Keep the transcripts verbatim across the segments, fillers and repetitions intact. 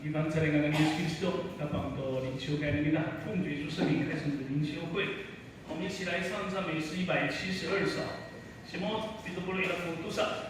Ipan sa i ngangan ni Yis Kristo, tapang to 灵修会 no mita, 奉主耶稣圣名开始我们的灵修会。我们一起来唱赞美诗一百七十二首。Simo, pito polo' ira ko tosa.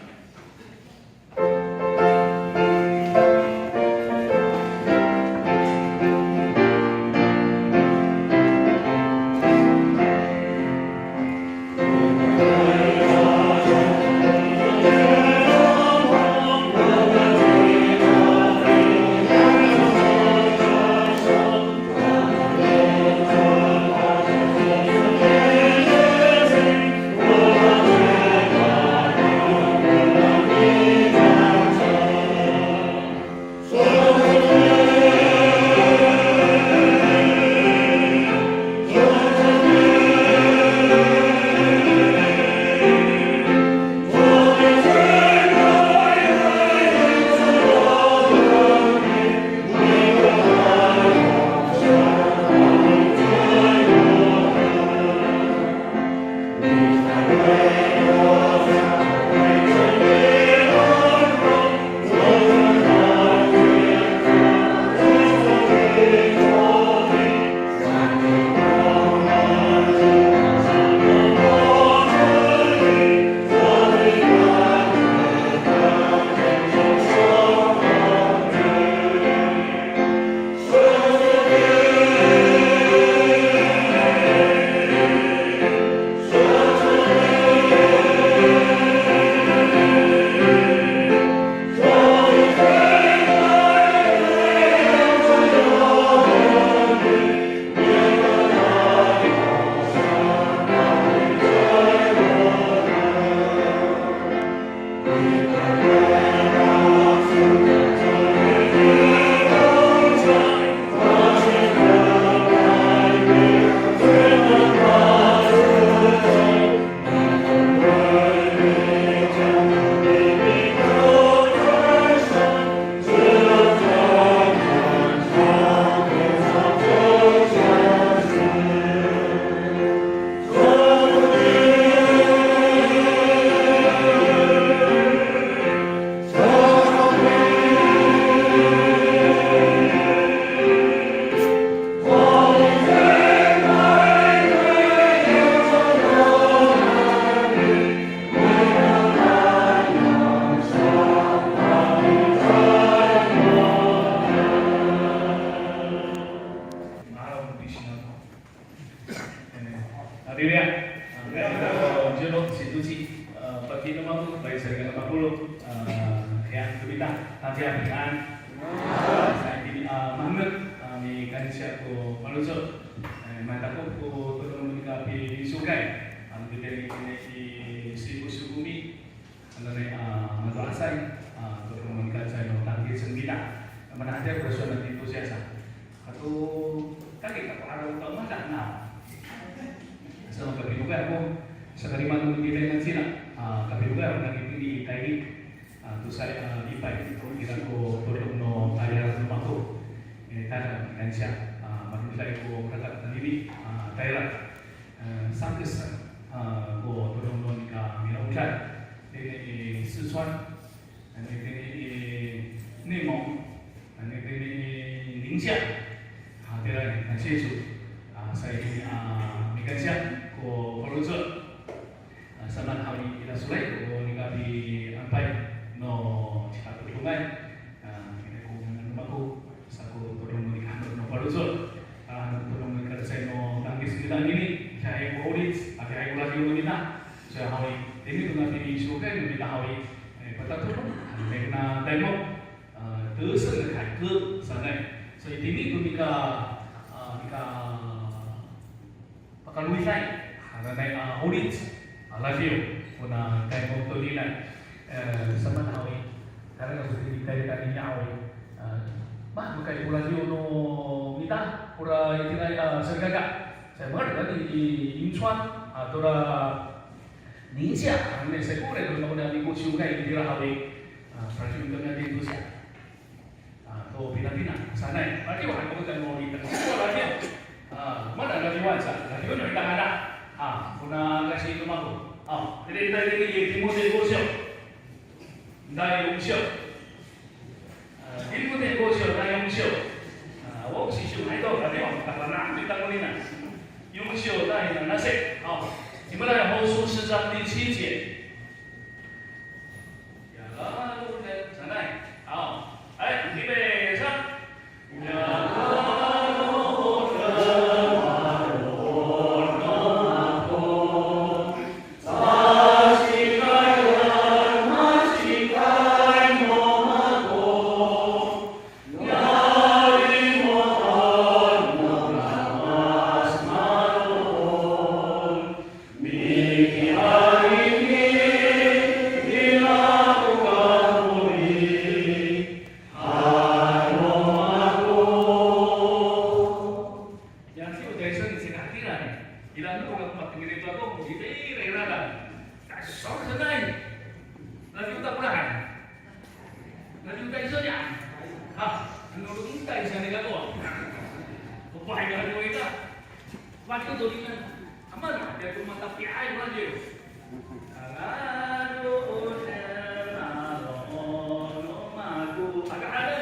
Haleluya. Haleluya. Sitoci, eh, pati no mako, pati salikaka mapolong, eh, ya, to mita, hatiya, 平安. Sa itini, eh, mahemek, eh, mikansiya ko faloco', eh, matakop ko todong no mita a pisiwkay, eh, ano itini i Siko Sikomi, Ano ni, a, mato'asay, a, to kono nikacay no tangkis no mita. Mana hatiya ko sowal no tintosiya sa. Ato, tangkis ako araw to mata na. Sa kapinokay ako, sa kalima no mita na sila, a, kapinokay ako na itini i Tayni, a, to sa, a, lipay, ira ko todong no tayal no mako. E, tada, kansiya, a, malolay ko rakat nini, a, tayal. E, sangkes, e, ko todong no nika milongkal, tini i Sichuan, tini i Nimong, tini i Ningxia. A, tira i, a, Sichuan. A, sa itini, a, mikansiya ko faloco'. A, samaan haw i, ira solay ko nika piampay no cikatodongay. A, ira ko ngangan no mako. Sa ko todong no nika no faloco'. A, todong no nika cecay no tangkis no mita anini, adihay ko olic, adihay ko radiw no mita. Sa haw i, tini to na pinisiwkay no mita haw i, e, patatodong, ano na taymok, e, 得胜的凯歌 sanay. Sa itini to nika, a, nika pakalowiday hananay a olic, a, radiw, kona taymok tonini. E, samaan haw i, tayra ko tini tayra nini haw i, e, ma, mekay ko radiw no mita, kora itira, a, salikaka. Sa mekay tayni i Incheon, a, tora Ningxia, hananay sa kora no, no, ni ko siwkay itira haw i, a, sa siwkay no tintosiya. A, to pinapina sanay. Radiw han ko kamo ni tang. Ko radiw. A, mana radiwan sa. Radiw no ita hada. A, kona kasi to mako. A, tiri, tiri, tiri, Timote kosiyo. Dai yong siyo. A, Timote kosiyo, dai yong 四章第七节。好，来，预备，上。Yang si o tayson i sika hatira ni. Ira no ko matengil to ako, ira, ira, ira. Kasol sanay. Lagi utak urahan. Lagi utak iso niya. Ha, ano lo utak iso ni kako. Upay ka ano ita. Waktu to ina. Aman, ya ko matapiay ko lagi. Lagi utak, ano, ano, ako. Agak ada.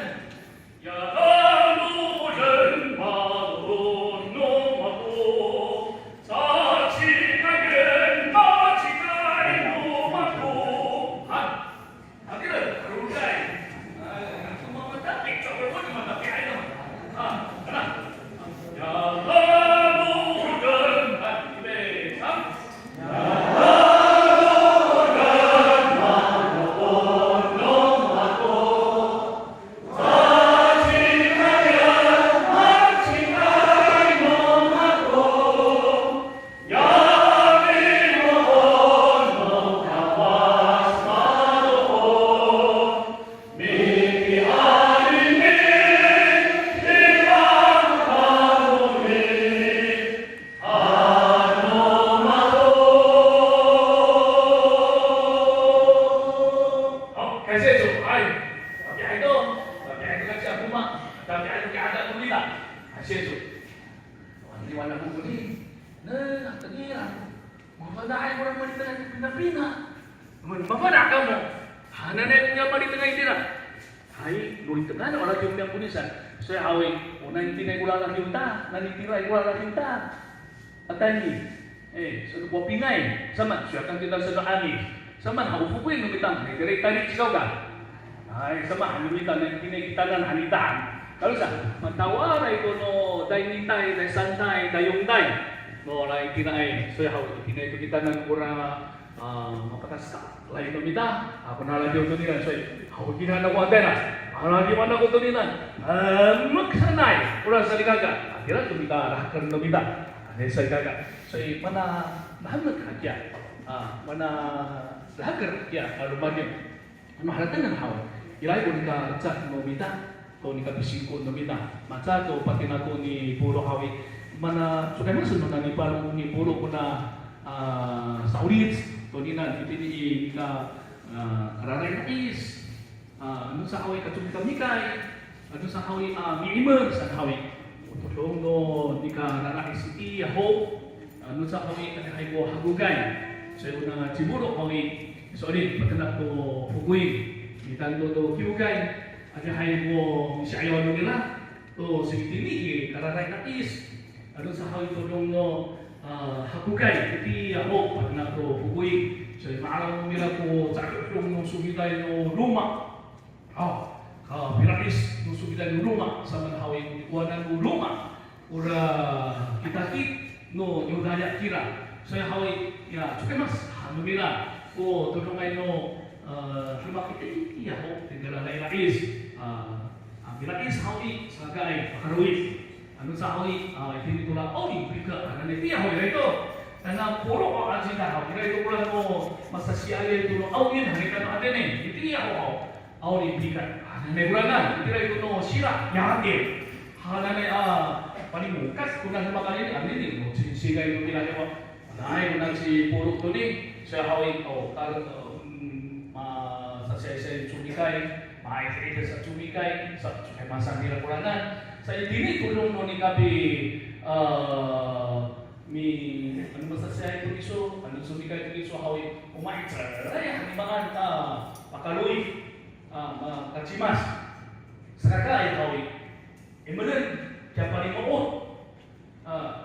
Hay, tapihay to. Tapihay to kaci ako ma. Tapihay to kiya ada ko nila. Hay, sito. Wani, wani ako ko ni. Nengneng, tengil. Mafana' ko ra malitengay pinapina. Mafana' kamo. Hananay ko niya malitengay itira. Hay, no litengan o ladiw niyam ko ni sa. Soy haw i, o nani tiniay ko laladiw ta, nani tiniay ko laladiw ta. Atay ni, e, sano ko pingay, samaan, soyakan kita sano ani. Samaan, haw fokoy no mita, nai tira i tali cikaw ka. Hay, samaan, no mita, nai tiniay kitanan han ita. Kalo sa, matawaray ko no, tay nitay, tay santay, tay yongtay. No, nai tiraay, soy haw i, tiniay to kitanan kora, a, mapataskay no mita, a, kona ladiw to nira, soy, haw i kina nako a tayra, a, ladiwan ako to nira, a, mek sanay, kora salikaka, a, tira to mita, laheker no mita, a, salikaka, soy, mana, lahemek hakiya, a, mana, laheker hakiya, a, lomadiw. Ano haratengen haw, iraay ko nika lecad no mita, to nika pisingko no mita. Maca to patinako ni Polo haw i, mana cokaymasen no nani Polo, ni Polo kona, a, sa'olic toninian itini i nika, a, kararay na'is. A, ano sa haw i kacomikacomikay, ano sa haw i, a, mi'imer saan haw i. O todong no nika rara'is itiya ho, ano sa haw i, adihay ko hakokay. Soy kona ci Polo haw i, so'elin, patenak to fokoy, mitanto to kiwkay, adihay ko misi'ayaw nira to, so'itini i kararay na'is. Ano sa haw i todong no, a, hakokay, itiya ho, patenak to fokoy. So'elin, ma'araw nira ko ca'odong no sofitay no loma'. Haw, a, pila'is no sofitay no loma', samaan haw i, o nikowanan no loma', ora kitakit no Yodaya kira. Soy haw i, ya, cokaymas han no mira ko todongay no, a, demak itiya ho, tira lala'is, a, a, pila'is haw i, saka i, pakalowid. Ano sa haw i, a, itini to ra 奥林匹克 hananay itiya ho, ira to. Tayna polo' a cita haw, ira to kora no masasiayay to no 奥运 hananay tano hatini, itiya ho haw. 奥林匹克 hananay koranan, itira to no sira, 雅典 hananay a palimokat kona demak anini, anini no cingcingay no mira haw. Hananay kona ci Polo toni, soy haw i, o, kal-, em, masasiayay comikay, ma'itid sa comikay, sa comikay masan nira koranan. Sa itini todong no nikapi, e, mi, ano masasiayay to kiso, ano comikay to kiso haw i, o ma'icelay han i maan a pakalowid, a, makacimas. Saka i haw i, imeren kiya palimo'ot. A,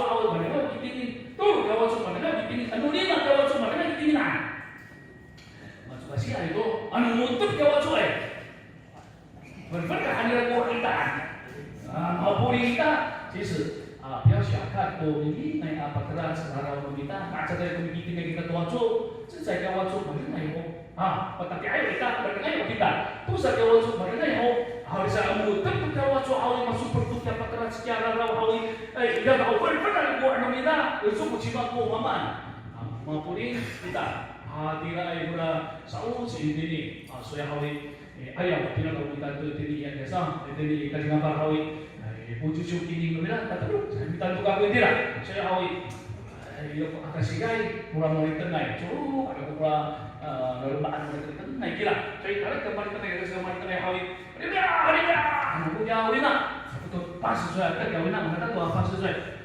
haw i, malengay ho kitini. Tolo kaw haw i, malengay ho kitini. Ano lima kaw haw i, malengay ho kitini na. Macokaasiay to, ano mo^tep kaw haw i. Fenfenay han nira ko kitaan. A, mapoling kita. 其实, a, 不要小看 ko nini, nai a patelac raraw no mita. Matiya ko mikitengil kita to haw i, cecay kaw haw i, malengay ho. A, patati'ayaw kita, malengay ho kita. Tosa kaw haw i, malengay ho. Haw i, sa mo^tep kaw haw i, haw i, masopel to kiya patelac kiya raraw haw i. E, ira haw i, fenfenay ko ano nira. Eso ko cima ko mamaan. A, mapoling kita. A, tiraay kora sa'osi itini. A, soya haw i. E, ayaw, pinakaw kita to tini i, ya sa, tini i kacingapar haw i. E, pococo kini no mira, tatolo, sa mita to kako itira. Soya haw i. E, yo ko akasigay, kora maritengay. Coro, ada ko kora, e, lalema'an maritengay kira. Soya, ada ka maritengay, ada ka maritengay haw i. Rira, rira. Ano ko ya wina. Ako to pas soya, ka ya wina, mana to pas soya.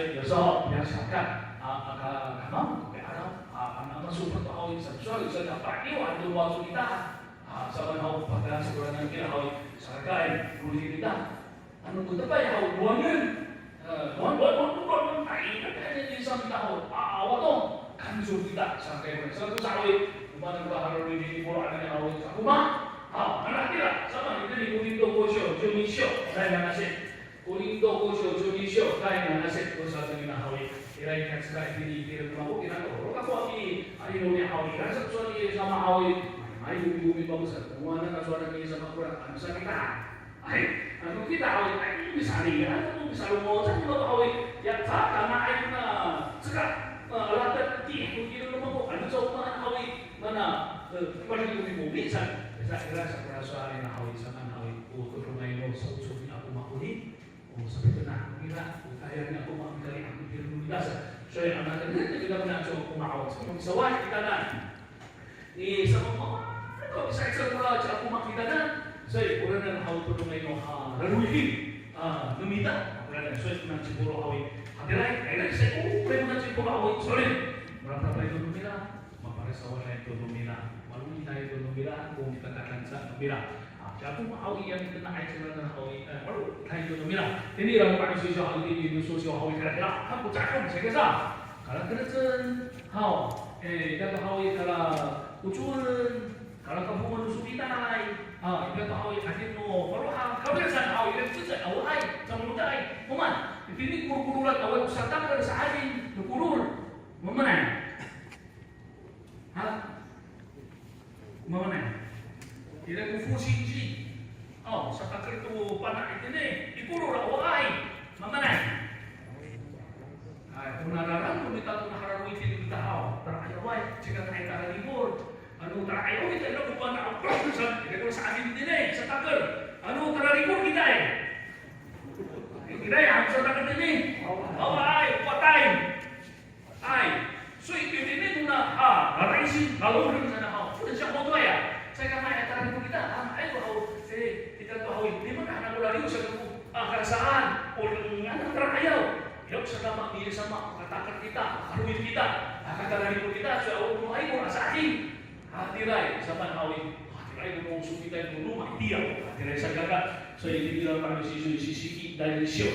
所以有时候不要小看啊，啊，ka-，kamang ko pi'araw, a, ano masopet to haw i, sasowal, sasowal, pa'araw to waco kita. A, samaan haw, pakasowalan kita haw i, sakay, koni kita. Ano ko tepay haw, dowangen. E, dowan, dowan, dowan, dowan, dowan, ay, ay, ay, ay, sa kita haw, a, awa to. Kanco kita, sakay, sa to sa haw i, o maan ko halo i, i, polo' ano haw i, sa koma. A, mana kita, samaan, itini Korinto kosyo, ciwni syo, sa ina nasi. Korinto kosyo, ciwni syo, sa ina nasi, ko sa to ina haw i. Ira i kacekay itini, itini ko mako, ira ko, ro ka ko aki, ari no ni haw i, ira sa ko sa ni sama haw i. Ay, gumi, gumi, bagus, sa. Koma na ka so ni sama ko ra, ano sa kita. Ay, ano kita, ay, ay, misali, ano, misalongoc, ano, ay, ya, sa, tama, ay, na, saka, a, alatek, ti, ko kira naman ko, ano, sa, ma, ay, mana, e, pwede ko ni mo, minsan, sa, ira, sa, para sa, ay, na, ay, sa, man, ay, o, ko, ko, may, no, sa, so, ni, ako, makuni, o, sa, pwede na, mira, o, kaya ni ako, makuni, ako, kira, no, minsan. So, ya, anak, kita, kita, pwede, so, ko, ma, o, sa, so, sa, kita na. Ni, sa, ma, ma, ko, sa, sa, ko, ra, sa, ako, makita na. So, ya, ko, ra, na, ako, ko, may, no, ha, raluikin. A, no mita, a, ko, ra, na, so, ya, ko, na, cipolo, awi. Hatiray, ay, na, sa, ko, ra, ko, na, cipolo, awi. Sorry. Marata pa ito, no, mira. Maparesawa sa ito no mira. Malo kita ito no mira, ko mikakatan sa no mira. A, capo haw i, yang kena ay sila na haw i, e, malo kita ito no mira. Ini ira ko pa'isisiw haw i, ini so siw haw i, kira kira, ha, ko cakong, sa kesa. Kala kerecen, haw, e, ira ko haw i, kala kocon, kala kapongan no sofitay. A, ira ko haw i, adin no, malo ha, kala kerecen haw i, ira ko cecay, awaay, sa moloday. Koman, itini korokorolan awaay ko satakal sa adin no koror. Mamaanay. Ha? Mamaanay. Ira ko fosinsi. O, satakel to pana' itini, i koror awaay. Mamaanay. Ay, o nararan ko mita to na hararoy itini kita haw. Tara'ayaway, cika ka'ay tararikor. Ano tara'ayaw kita ira ko pana' awaay. Sa, ira ko sa adin itini, satakel. Ano tararikor kita i. Kita i, ano satakel itini. Awaay, patay. Ay, so itini nona, a, raraisin, laloreng sana haw. Sa haw to ya. Sa kanga'ay a tayra to kita, a, ay to haw, e, kita to haw, di mana na ko laliw sa to, a, karasaan, o lenganan tara'ayaw. Yaw sa kama, miya sama, katakar kita, karoy kita, a, katarari to kita, so awa to ay ko rasaan. Hatiray, samaan haw i, hatiray ko no so kita ko no, matiya, hatiray sa kaka, so itini ira ko pa'isisiw, sisiki, dayn syo.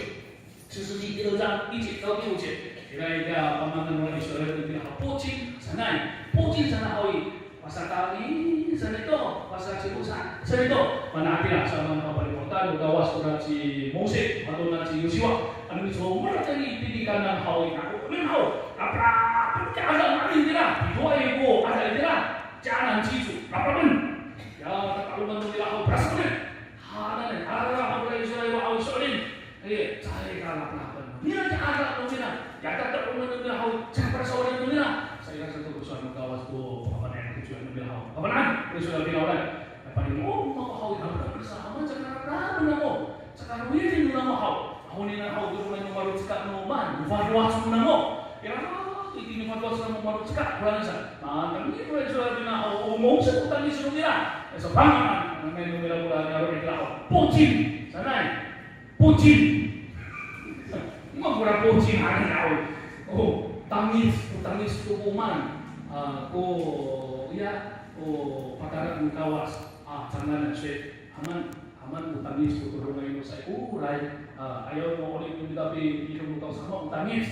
四世纪第二章一节到第五节，ira i, a, pamangken no Israel itini haw, pocin sanay, pocin sanay haw i, pasatangin sanay to, pasacimosa sanay to, panatira samaan haw palimo Tano Kawas tona ci Mose, ato na ci Yosiwa, ano micomod tayni i tini Kanan haw i, nako, enem haw, laplapen ko ada nani tira, pitoay ko ada itira, canan cicu, laplapen. Ya, tata'ongan no mira haw, pras ko rin. Hananay, ara, haw, ira Israil haw, so'elin. Iya, caay ka laplapen. Nira caay ka no mira, ya, tata'ongan no mira haw, caay ka sawalen no mira. Sa ira sato ko sowal no Kawas to, papanay ko sowal no mira haw. Papanay, ko sowal finawlan. Pa'ino mako haw i, haw, sa haw, caka namo, caka no iri no namo haw. Haw nira haw, to ronay no maloceka no maan, no fadiwac no namo. Ira haw, itini no fadiwac namo maloceka, koranan sa. Matengil koranan sa, ira haw, o Mose, o tangic no mira. Sa pangan, nanay no mira koranan, ira haw, pocin, sanay. Pocin. Maan kora pocin, hananay haw i. O tangic, o tangic to ko maan. A, ko, ya, o patara no Kawas. A, canganan, soy, haman, haman o tangic to ko rongay no saikoray. A, ayaw no 'orip no mita pi, pi no Kawas, haman o tangic.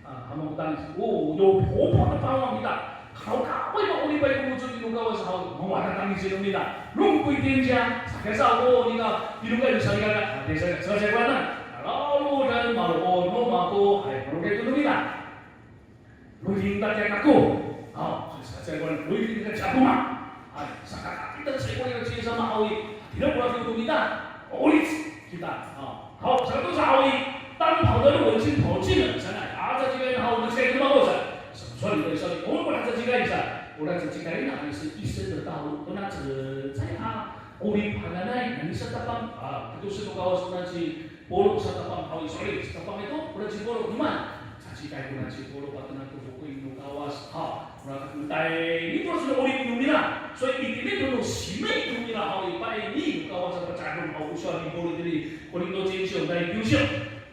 A, haman o tangic. O, yo, popo na pawang mita. Kawkaway ma'oripay ko mococ no Kawas haw, mawada tangic no mita. Longkoy tiya, sakay sa ko nika, pinokay no salikaka, a, tiya sa, sa, sa, koranan. Lalo dan malo'on no mako, ay, malokay to no mita. Loy tingkat ya kako. Haw, sa, sa, sa, koranan, loy tingkat ya ako ma. Ay, saka, kita sa iko ya ci sama haw i, tira ko laki to no mita. Olic kita. Haw, saka to sa haw i, 当跑的路我已经跑尽了 sanay. A, cacikay haw, cacikay no mako sa. Sa, sowal, sowal, o, ora cacikay sa. Ora cacikay na, 那是一生的道路. Tona cecay a 'orip hananay, nani satapang, a, to saan no Kawas, tona ci Polo satapang haw i, sowal, satapang ito, ora ci Polo, iman. Cacikay kona ci Polo, patenak to fokoin no Kawas, haw. Ora kakotay, ito saan 'orip no mira. Soy itini to no simay no mira haw i, pa'ini no Kawas a pacadong haw, o sowal ni Polo itini, Korinto cinsiw, dai kiwsiw.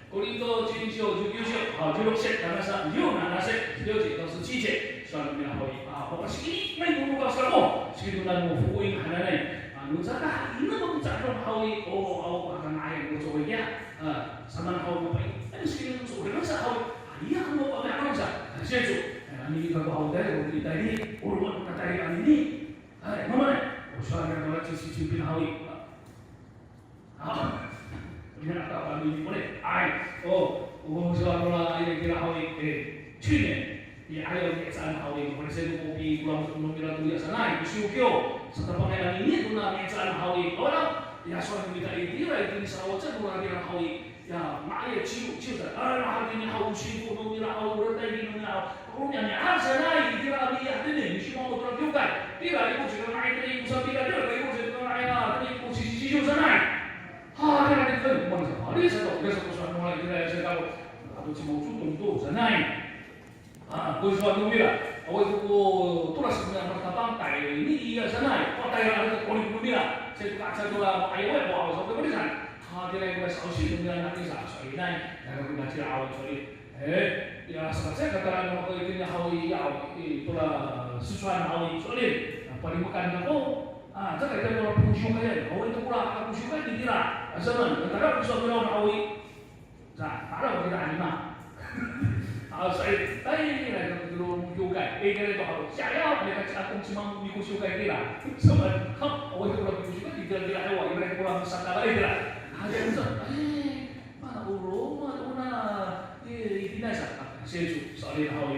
Korinto cinsiw, ciwkiwsiw, haw, ciwloksit, tangasa ciwnanasit, ciwci, tangasa cici, sowal no mira haw i, a, papasikimay no Kawas kako, siki to nano fokoin hananay. A, no caka, ina ko pacadong haw i, o, awa ko kakanga'ayan ko cowa kiya. A, samaan haw i, mapa'in, a, siki to no cowa sa haw i, a, iya ko mapa'in sa, a, siya to. A, anini kako haw i, tayni, o, ro, katayni anini. Ay, mama, o sowal no mira ci, ci, ci Pin haw i. A, ina kata kami ni kore. Ay, o, o, sowal no mira, ay, kira haw i, e, 去年, i, ay, o, mihecaan haw i, kore sa ko pi, kolang no mira to ya sanay, ko siwkiw, satapangay anini tona mihecaan haw i. Awa, ya, sowal no mita itira, itini sa, o, sa, kora kira haw i. Ya, nga'ay ciw, ciw sa. A, hatini haw, o singko no mira haw, o ratayni no mira haw. O niya, niya, a, sanay, itira a miyah tini, misimaw to tora kiwkay. Tira, liko, sika nga'ay tini, liko sa tira, tira, liko, sika nga'ay, a, tini, liko, sisisiw sanay. Ha, tira, tira, tira, mana sa, ali sa to, tira sa to, sa, mana, tira, sa to. Ato cimaw cotong to sanay. A, ko sowal no mira, awaay to ko tolas no mira matapang, tayni iya sanay, patayra to ko 'orip no mira, sa to ka, sa to la, ayaw, ayaw, awa sa ko mira sanay. Ha, tira ko sa'osi no mira nani sa, so'elinay, nano ko nacila awa, so'elin. E, ya, sa, sa, katayra no ko itini haw i, ya, i, tora Sichuan haw i, so'elin. Palimekan kako, a, caka ita tora pisiwkayan, awaay to kora pisiwkay itira, a, samaan, katayra ko sowal no mira haw i. Sa, para ko kita anima. A, sa, ay, ay, ay, ay, ko kiwkay. E, kira to haw. Siya, ya, kira ka ci Atong cima miko siwkay kira. Sa, ha, awaay ko kora miko siwkay, kira, kira, awa, kira ko kora masakala, e, kira. A, ya, sa, ay, mana oro, mana, e, itini sa, a, siya, so, sa, ali, haw,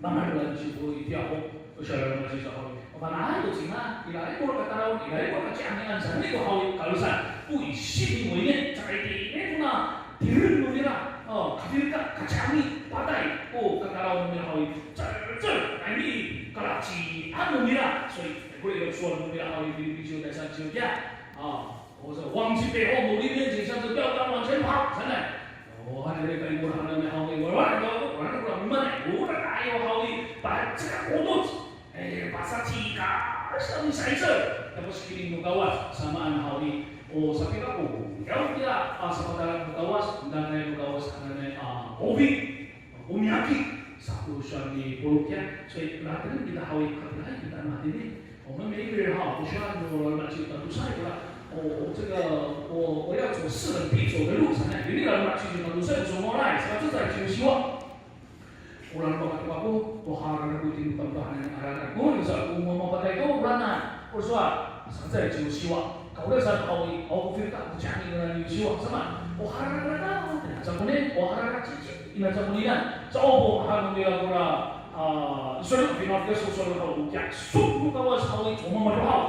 Mangaloway ci Polo itiya ho, o sowal no mira ci sa haw i. Mafana' to cima, iraay ko katalawan, iraay ko kaci'amian sanay ko haw i, kalosan. O isini mo ini, caka itini kona tireng no mira, o, katireng ka, kaci'ami, patay ko katalawan no mira haw i. Cecay, cecay, tayni kalacian no mira. Soy, kora ko sowal no mira haw i, Pilipin ciw, Taysan ciw kiya. A, 我说忘记背后，努力面前，向着标杆往前跑，sanay. O, hatiraay ko ikor hananay haw i, ora, ora, ora, ora, mimaan, ora, ayaw haw i, pacekak otoc. E, pasacikay sa misa'icel. Tapos kilim no Kawas, samaan haw i. O, sapikako, yaw kiya, a, sapatalan no Kawas, nanay no Kawas hananay, a, obi. O miyaki, sa ko sowal ni Polo kiya, soy, laten kita haw i, kapilay kita matini. 我们每一个人哈，不需要有人来去，呃，不是有了。我，我这个，我，我要走是人必走的路，才能有力量来去，呃，不是有什么来，是吧？这才就是希望。Ora no mako to kako, to haraan ako itini to tamdaw hananay a lalan. Ko, sa ko mamapatay to, ora na, ko sowal, sa, sa, sa, sa, Kaolasan haw i, awa ko firka' ko ciyang i nani Yosiwa, samaan, o hararata, ina caay konini, o hararacici, ina caay konini. Sa o po, han nira kora, a, sowal, finawlan ko sowal haw, o kiyaso' no Kawas haw i, o mamarohaw.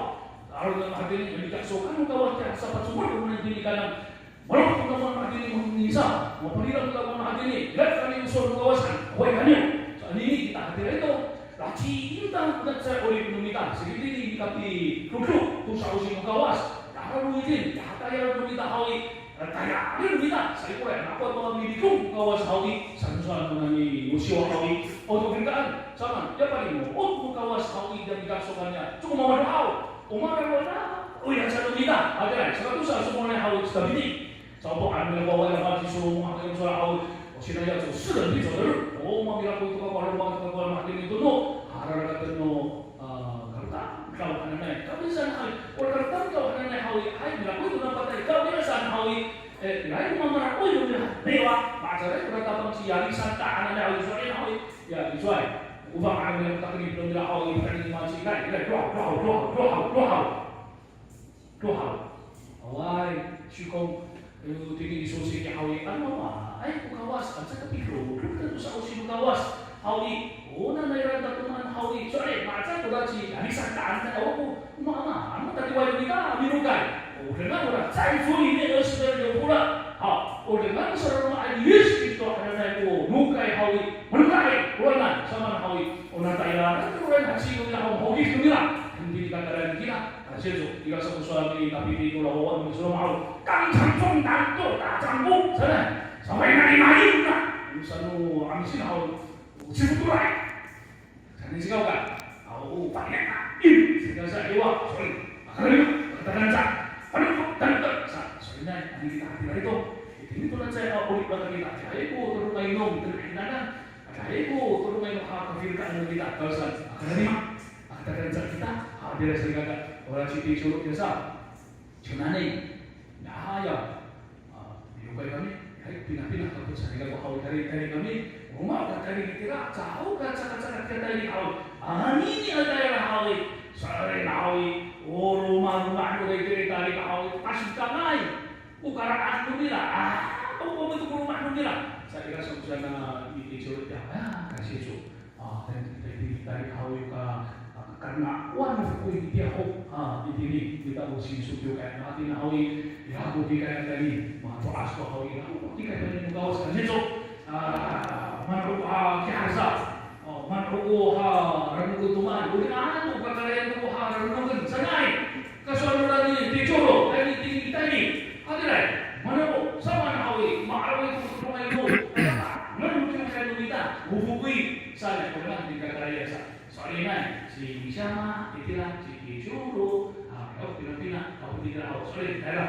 Aro na mahatini, o kiyaso' no Kawas, kiya sapacomod, o nani tini kanan, Malokok to kamo a matini manisa, mapalila to kamo a matini, ira kami o sowal no Kawas, awaay kaniyo. Sa anini kita hatiraay to, laci ita, ina caay 'orip no mita, sakitini i kapidodo to sa'osi no Kawas. Ira ko itini, ya hatayal no mita haw i, tayalen no mita, saikoray, nako to a milikong no Kawas haw i, sa no sowal no nani Yosiwa haw i, o to kirikaan, samaan, ya palimo'ot no Kawas haw i, ya mikasokan niya, coko mamarohaw, o mararo'an, o ya sa no mita, hatiraay, saka tosa, somonay haw i, sa tini. Sa o to, ano nira wawa ya mati Solomon, ano nira sowal haw, o sinaya to, seren di sowal, o mamira ko to ka, o loma' to ka, o matini to no, hararakat no, a, karota, kaw hananay, kaw misan haw, o karota kaw hananay haw, hay, mira ko to na patay, kaw misan haw, e, hay, mamara, o, yo, mira, dewa, ma'acaray, karota pang si Yari Santa hananay haw, sowal haw, ya, sowal, o fang ano nira takni, no mira haw, takni ma'acaray, hay, hay, doha, doha, doha, doha, doha. Doha. Awaay, sikong, e, tini i sosiki haw i, ano awaay ko Kawas, anca kapidodo to sa'osi no Kawas haw i, o nanay ira takowanan haw i, sowal, ma'aca to laci, ani sakaan ta, awa ko, o mama, ano tatiway no mita a minokay. O dengan ora, 在主里面二十个人有福了. Haw, o dengan sa roma ni Yis Kristo hananay ko nokay haw i, manokay, koranan, samaan haw i, o natayra, koranan, hasi no mira haw, hokis no mira, hindi ni kakaran kira. Saka, ira sa ko sowal ni Tapiti to, ora wawa no Solomon haw, 刚强壮胆，做大丈夫, sanay. Samay na i, main na. Sano, a misin haw, o cifotoray. Saan i, sikaw ka. Aw, o paniya ka. I, saka sa, iwa, sowal. Aka naniyo, tatakan sa. Ano ko, tatakan sa. Sowal nai, anini kita hatiraay to. Itini to na caay, a, 'orip kita. Caay ko, todongay no, todongay no. Caay ko, todongay no, ha, kafirkaan no kita. Kaolasan, aka naniyo. Tatakan sa kita, a, tira sa kaka, ora citi colo' kiya sa. Conani, na ya, a, minokay kami, hay, pinapina kapot sa nira ko haw i, tayri, tayri kami, roma ka tayri itira, caho ka cakacaka kiya tayri haw i, anini a tayra haw i, sowal haw i, o roma, roma no tayri, tayri haw i, pasifkangay, o kara'an no mira, a, o, o, o, o roma no mira, sa ira sa ko saan a, i, i, colo' kiya, a, kasi so. A, tayni, tayni, tayni haw i ka, a, kakaengawan no fokil itiya ho, a, itini, kita o singsi kiyo kay, a, tini haw i, ira ko kikay tayni, mato'as to haw i, ira ko kikay tayni no Kawas kaniso, a, manoko, a, kiharsa, o, manoko, a, ranoken to maan, o, ira ko kakarayan to, a, ranoken, sanay, kasowal nani, ticolo, tayni, tini, tayni, Hatiraay, manoko, samaan haw i, ma'araw to ko todongay no, ngan no todongay no mita, o fokil, sanay, ko dengan di kakarayan sa. So'elinay, ci Misama, itira, ci Kicolo, a, haw, pinapina, haw, itira, haw, so'elin, tayra,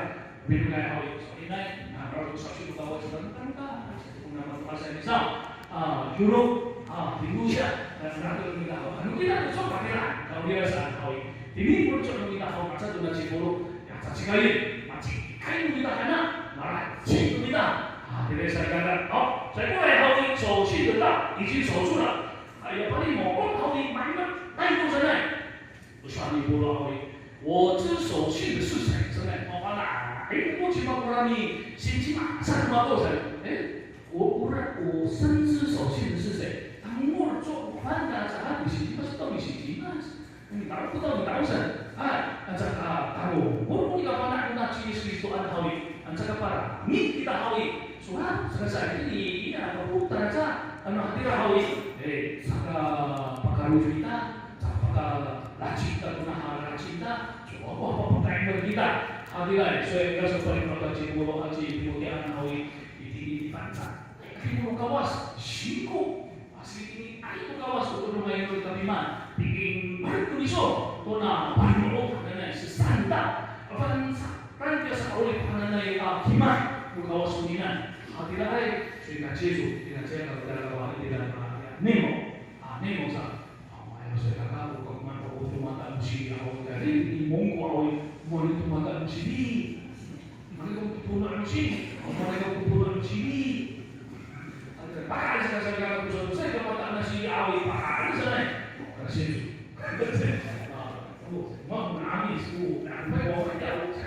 pinokay haw i, so'elinay, na, haw, sa, sa'osi no Kawas, tangka, sa, ko nama, ko nama, sa, Misama. A, Yolo, a, Tinosiya, a, nano kita haw. Ano kita to so patira, kawira saan haw i. Tini ko so no kita haw, maca to na cipolo, ya, cacikayen, macikay no kita kana, malacik no kita. A, tira sa kita. Haw, saikoray haw i, 守信的道已经守住了. A, ya palimo'ot haw i, maimatay to sanay. O sowal ni Pawlo haw i, 我知守信的是谁. Sanay, mafana'. E, ko cima kora ni, singsi ma, sa ko mako sanay. E, o, ora, 我深知守信的是谁. Tangol ko fana' sa, a, misingsi mas, to misingsi mas. Tangol ko, tangol sa. A, a, sa, a, tangol ko, nika fana' kona ci Yis Kristoan haw i. Anca ka para, ni kita haw i. Sowal, saka sa, i, i, a, ko, tara sa, ano, hatira haw i. E, saka, pakaro kita. Caay ka lacik ta kona halacik ta, cowa ko papakaen kita. Hatiraay, soy ka so palipakat ci Pawlo aci Timotian haw i, itini i Pangcah. Itini no Kawas, singko. Asi itini, ay no Kawas, o todongay no i kapimaan. Piing, mari to miso, tona, palimo'ot, nanay, sesanta. Pangcah, pangcah sa 'orip hananay a kimad no Kawas konini. Hatiraay, soy ka Ciso, itira sa ka, itira ka, itira ka, nimo. A, nimo sa. Awa, ya, sa kaka, o kakoman, o tomata no sini, awa, kari, i mongko, awa, mani tomata no sini. Mani ko topono' no sini, mani ko topono' no sini. Pakay sa, sa kaka, ko sa, sa kaka, mata no sini, awa, pakay sa, na. Kasi, a, o, ma, ma, amis, o, na, ma, awa, ya, o, sa,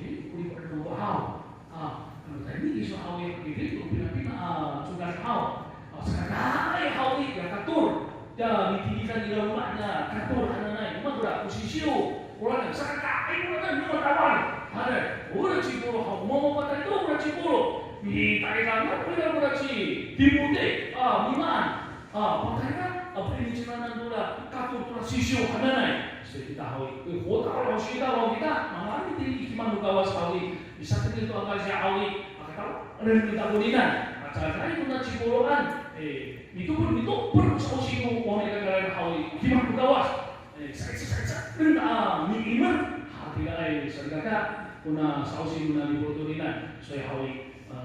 kiri, o riko' no haw. A, ano tayni iso haw i, kiri, o pinapina, a, codad haw. A, sakakaay haw i, ya kator. Ya, mitilikan i loma' niya, kator hananay. Mako ra, o sisiw. Ora na, sakakaay kora na, no matawan. Hanay, ora ci Polo haw, mamapatay to kora ci Polo. Mitilikan na, ora kora ci Timote. A, mimaan. A, patay na, a, pa'ini cingranan tora, kator tora sisiw hananay. So kita haw i, e, ho ta haw, sita haw kita, manga'ay tini i kimad no Kawas haw i, misatengil to a kalisiya haw i, a, kataw, ren kita koninan, a, caay kona ci Poloan, e, mitopot, mitopot, sa'osi no, o nika kalaen haw i, kimad no Kawas, e, sa'icel, sa'icel, ren, a, miimer, hatiraay, salikaka, kona sa'osi no na Lipot koninan, so haw i, e,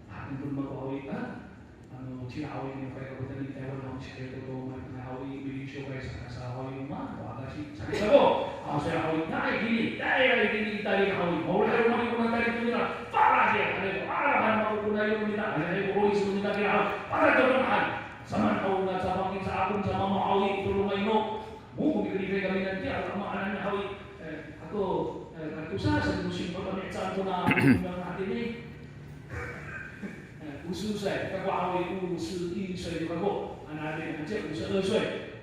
a, tonton mako haw i, a, Ano, cila haw i, no kay kakotan i Taywan haw i, cila to to, ma, na haw i, milisiw kay sa, sa haw i, ma, o akasi, sa, sa ko. A, so haw i, na, ay, kini, na, ay, ay, kini, Itali haw i, haw i, haw i, haw i, kona Itali to nira, para siya, ano, para, para, mako kona yo nira, ano, haw i, ko, o, iso nira, kira haw, para to nira, saman haw na, sa, pakin sa akong, sa mama haw i, to longay no. Mo, ko mikiligay kami nanti, ako, ama, anan haw i, e, ako, e, katosa, sa, musim, pagkami, sa, ako na, ako na, ako na, ako na, E, o十岁, kako haw i, o 十一岁 kako. Ano, adi, anci, o 十二岁.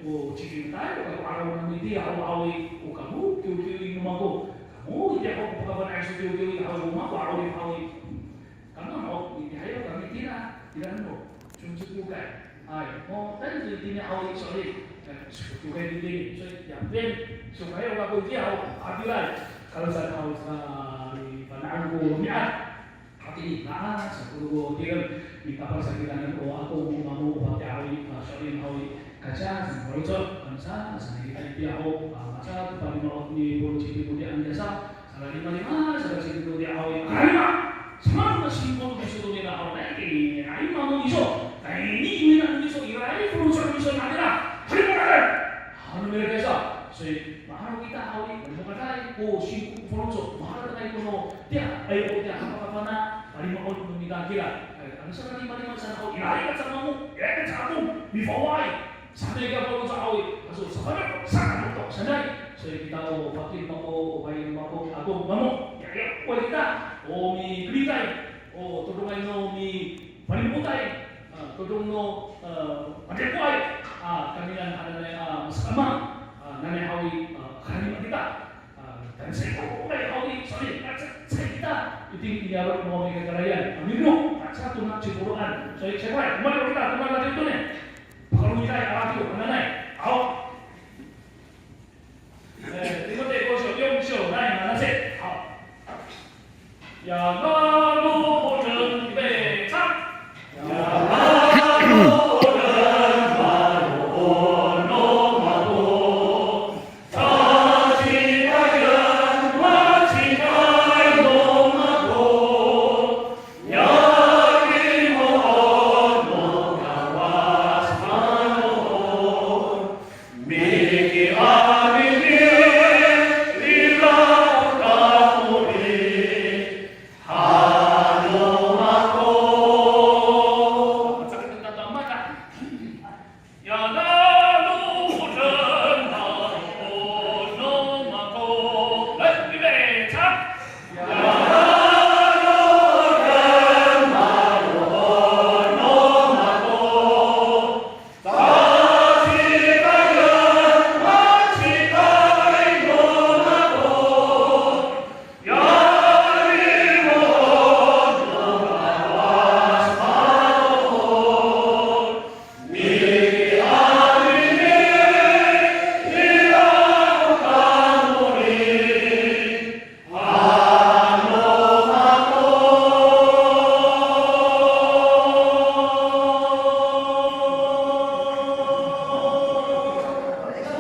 O, cikimtay, kako haw i, nani itiya haw, haw i, o kamo, kiwkiw i no mako. Kamo, itiya haw, pakafana'ay so kiwkiw i haw, o mako haw i, haw i. Kamo haw, itiya haw, kami tira, tira no. Cungcukokay. Ay, mo, tayni to itini haw i, sorry. E, cungcukokay itini. So, ya, pen, so, kaya, kako itiya haw, atiray. Kalo sa haw, sa, i, pana'an ko mi'ad. Ini, a, sa ko tireng, mitapal sa kitanan o ako, mamo, o faki haw i, a, so'elin haw i, kaca, sa faloco', kamsa, sa kita itiya ho, a, maca, to palimaot ni Polo ci Timoti anca sa, sa lalimalima, sa ci Timoti haw i, a, lima, sa, sa singko, sa to nira haw, na, ini, a, lima mo iso, na, ini, ini na iso, ira, ini, faloco' iso, na, ira, lima, na, ano mira kesa, so, Ma'araw kita haw i, mokatay ko singko ko faloco', maharatengay kono tiya, ay, o tiya, kapakapana, palimaon no mita kira. Ay, ano sa kalimalima sa haw i, ira, ira ka sa mamo, ira ka sa ako, mifawaay. Sanay ka faloco' haw i, aso, safaloco', safaloco', sanay. So, kita o faki mako, o faki mako, ako, mamo, ya, ya, o kita, o mikemitay, o todongay no mi, Palimotay, a, todong no, a, padepoay, a, kaminan hananay, a, masakamang, a, nanay haw i, a, kararima kita. A, tansa ko, nanay haw i, sorry, a, sa, sa kita. Itini i niyaro' no mikakarayan. A, mino, a, sa tona ciporoan. Sorry, ciporoan. Mali kita, tona na tito ni. Pakalongitay, a, tito, hananay. Aw. Eh, Timote kosyo, yonsyo, nai, nanase. Haw. Yangalo, 预备，唱。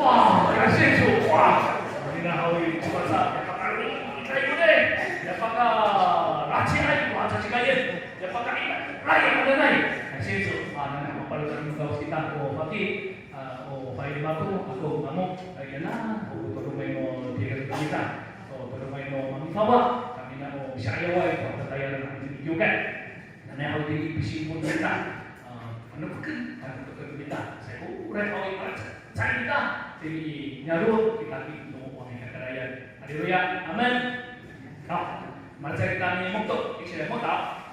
Wa, 感谢主, wa. Ina haw i, cima sa, ya pakalikay ko ni, ya pakalacecay, wa, cacikayen, ya pakalikay, hananay. 感谢主, wa, nanay mapalemed no Kawas kita ko faki, a, o fa'inay mako, ako, mamo, a, yana, o todongay no tireng kita, o todongay no mamifawa, kami na o misi'ayaway, o tatayalan a mikiwkay. Nanay haw itini i pisingko no mita, a, ano peken, ano peken no mita. Sa ko, ora haw i, a, sa, sa kita, tini i niyaro', kita i no wama i kakarayan. Haleluya, amen. Haw, malacecay kita mimokto, iksilay mota.